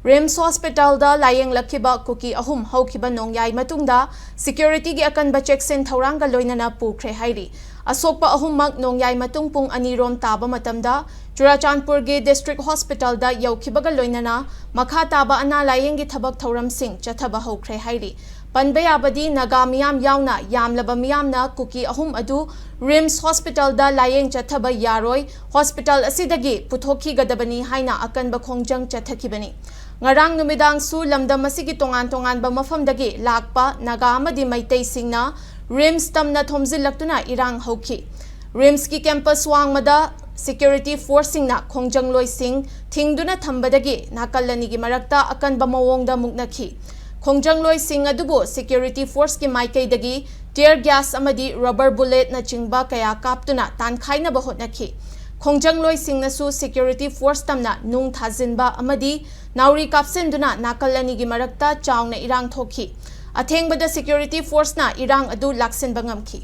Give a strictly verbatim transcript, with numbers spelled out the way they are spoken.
ꯔꯤꯝꯁ ꯍꯣꯁꯄꯤꯇꯥꯜꯗ ꯂꯥꯌꯦꯡꯂꯛꯈꯤꯕ ꯀꯨꯀꯤ ꯑꯍꯨꯝ ꯍꯧꯈꯤꯕ ꯅꯣꯡꯌꯥꯏ ꯃꯇꯨꯡꯗ ꯁꯦꯀ꯭ꯌꯨꯔꯤꯇꯤꯒꯤ ꯑꯀꯟꯕ ꯆꯦꯛꯁꯤꯟ ꯊꯧꯔꯥꯡꯒ ꯂꯣꯏꯅꯅ ꯄꯨꯈ꯭ꯔꯦ ꯍꯥꯏꯔꯤ꯫ ꯑꯁꯣꯛꯄ ꯑꯍꯨꯝꯃꯛ ꯅꯣꯡꯌꯥꯏ ꯃꯇꯨꯡ ꯄꯨꯡ ꯑꯅꯤꯔꯣꯝ ꯇꯥꯕ ꯃꯇꯝꯗ ꯆꯨꯔꯥꯆꯥꯟꯄꯨꯔꯒꯤ ꯗꯤꯁꯇ꯭ꯔꯤꯛ ꯍꯣꯁꯄꯤꯇꯥꯜꯗ ꯌꯧꯈꯤꯕꯒ ꯂꯣꯏꯅꯅ ꯃꯈꯥ ꯇꯥꯕ ꯑꯅꯥ ꯂꯥꯌꯦꯡꯒꯤ ꯊꯕꯛ ꯊꯧꯔꯝꯁꯤꯡ ꯆꯠꯊꯕ ꯍꯧꯈ꯭ꯔꯦ ꯍꯥꯏꯔꯤ꯫ ꯄꯟꯕ ꯌꯥꯕꯗꯤ ꯅꯥꯒꯥ ꯃꯤꯌꯥꯝ ꯌꯥꯎꯅ ꯌꯥꯝꯂꯕ ꯃꯤꯌꯥꯝꯅ ꯀꯨꯀꯤ ꯑꯍꯨꯝ ꯑꯗꯨ ꯔꯤꯝꯁ ꯍꯣꯁꯄꯤꯇꯥꯜꯗ ꯂꯥꯌꯦꯡ ꯆꯠꯊꯕ ꯌꯥꯔꯣꯏ, ꯍꯣꯁꯄꯤꯇꯥꯜ ꯑꯁꯤꯗꯒꯤ ꯄꯨꯊꯣꯛꯈꯤꯒꯗꯕꯅꯤ ꯍꯥꯏꯅ ꯑꯀꯟꯕ ꯈꯣꯡꯖꯪ ꯆꯠꯊꯈꯤꯕꯅꯤ꯫ ꯉꯔꯥꯡ ꯅꯨꯃꯤꯗꯥꯡꯁꯨ ꯂꯝꯗꯝ ꯑꯁꯤꯒꯤ ꯇꯣꯉꯥꯟ ꯇꯣꯉꯥꯟꯕ ꯃꯐꯝꯗꯒꯤ ꯂꯥꯛꯄ ꯅꯥꯒꯥ ꯑꯃꯗꯤ ꯃꯩꯇꯩꯁꯤꯡꯅ ꯔꯤꯝꯁ ꯇꯝꯅ ꯊꯣꯝꯖꯤꯜꯂꯛꯇꯨꯅ ꯏꯔꯥꯡ ꯍꯧꯈꯤ꯫ ꯔꯤꯝꯁꯀꯤ ꯀꯦꯝꯄꯁ ꯋꯥꯡꯃꯗ ꯁꯦꯀ꯭ꯌꯨꯔꯤꯇꯤ ꯐꯣꯔꯁꯁꯤꯡꯅ ꯈꯣꯡꯖꯪꯂꯣꯏꯁꯤꯡ ꯊꯤꯡꯗꯨꯅ ꯊꯝꯕꯗꯒꯤ ꯅꯥꯀꯜ ꯑꯅꯤꯒꯤ ꯃꯔꯛꯇ ꯑꯀꯟꯕ ꯃꯑꯣꯡꯗ ꯃꯨꯛꯅꯈꯤ꯫ ꯈꯣꯡꯖꯪꯂꯣꯏꯁꯤꯡ ꯑꯗꯨꯕꯨ ꯁꯦꯀ꯭ꯌꯨꯔꯤꯇꯤ ꯐꯣꯔꯁꯀꯤ ꯃꯥꯏꯀꯩꯗꯒꯤ ꯇꯤꯌꯔ ꯒ꯭ꯌꯥꯁ ꯑꯃꯗꯤ ꯔꯕꯔ ꯕꯨꯂꯦꯠꯅꯆꯤꯡꯕ ꯀꯌꯥ ꯀꯥꯞꯇꯨꯅ ꯇꯥꯟꯈꯥꯏꯅꯕ ꯍꯣꯠꯅꯈꯤ꯫ ꯈꯣꯡꯖꯪꯂꯣꯏꯁꯤꯡꯅꯁꯨ ꯁꯦꯀ꯭ꯌꯨꯔꯤꯇꯤ ꯐꯣꯔꯁ ꯇꯝꯅ ꯅꯨꯡ ꯊꯥꯖꯤꯟꯕ ꯑꯃꯗꯤ ꯅꯥꯎꯔꯤ ꯀꯥꯞꯁꯤꯟꯗꯨꯅ ꯅꯥꯀꯜ ꯑꯅꯤꯒꯤ ꯃꯔꯛꯇ ꯆꯥꯎꯅ ꯏꯔꯥꯡ ꯊꯣꯛꯈꯤ꯫ ꯑꯊꯦꯡꯕꯗ ꯁꯦꯀ꯭ꯌꯨꯔꯤꯇꯤ ꯐꯣꯔꯁꯅ ꯏꯔꯥꯡ ꯑꯗꯨ ꯂꯥꯛꯁꯤꯟꯕ ꯉꯝꯈꯤ꯫